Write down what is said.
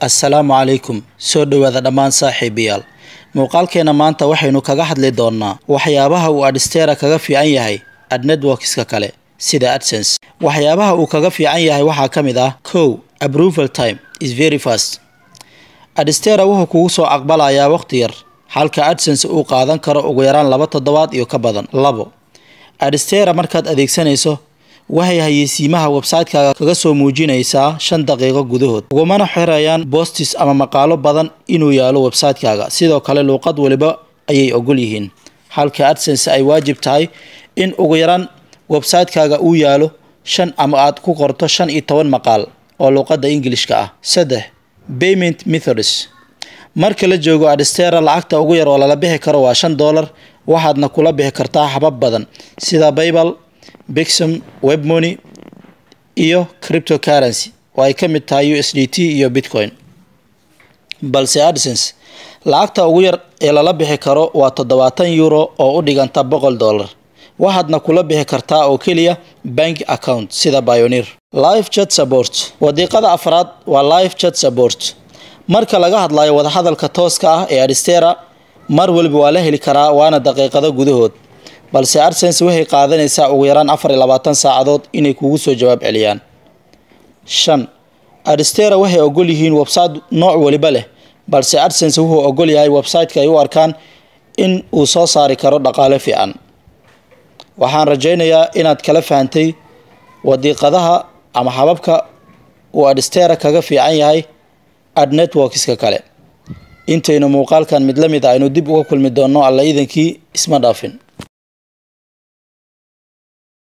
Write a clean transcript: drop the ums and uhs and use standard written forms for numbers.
Assalaamu calaykum. Soo dhowaada dhammaan saaxiibayaal. Muuqaalkeena maanta waxaynu kaga hadli doonaa waxyaabaha uu Adsterra kaga fiican yahay ad networkska kale sida AdSense. Waxyaabaha uu kaga fiican yahay waxaa ka mid ah: kow, approval time is very fast. Adsterra wuxuu kugu soo aqbalayaa waqti yar, halka AdSense uu qaadan karo ugu yaraan 2 toddobaad iyo ka badan. Labo, Adsterra markaad adeegsanayso waxay hayeysiimaha website-kaaga kaga soo muujinaysaa 5 daqiiqo gudahood, ugumana xirayaan posts ama maqaalo badan inuu yaalo website-kaaga. Sidoo kale luuqad waliba ayay ogol yihiin, halka AdSense ay waajib tahay in ugu yaraan website-kaaga uu yaalo shan ama aad ku qorto 15 maqaal oo luuqadda Ingilishka ah. Saddex, payment methods. Marka la joogo Adsterra, lacagta ugu yar oo lala bixi karo waa $5, waxaadna kula bixi kartaa habab badan sida PayPal, Payxm, WebMoney iyo cryptocurrency oo ay ka mid tahay USDT iyo Bitcoin. Balse AdSense lacagta ugu yar ee lala bixi karo waa €70 oo u dhiganta $100, waxaadna kula bixi kartaa oo keliya bank account sida Payoneer. Live chat support. Wadiiqada afraad waa live chat support. Marka laga hadlayo wadahadalka tooska ah ee Adsterra, mar waliba waa la heli karaa, waana daqiiqado gudahood, balse AdSense waxay qaadanaysaa ugu yaraan 24 saacadood inay kugu soo jawaab celiyaan. Shan, Adsterra waxay ogol yihiin website nooc waliba leh, balse AdSense wuxuu ogol yahay website-ka ay u arkaan in uu soo saari karo dhaqaale fiican. Waxaan rajaynayaa inaad kala fahantay wadiiqadaha ama hababka uu Adsterra kaga fiican yahay ad networkska kale. Intaynu muuqaalkan mid la mid a aynu dib uga kulmi doonno, Alla idankii, isma dhaafin.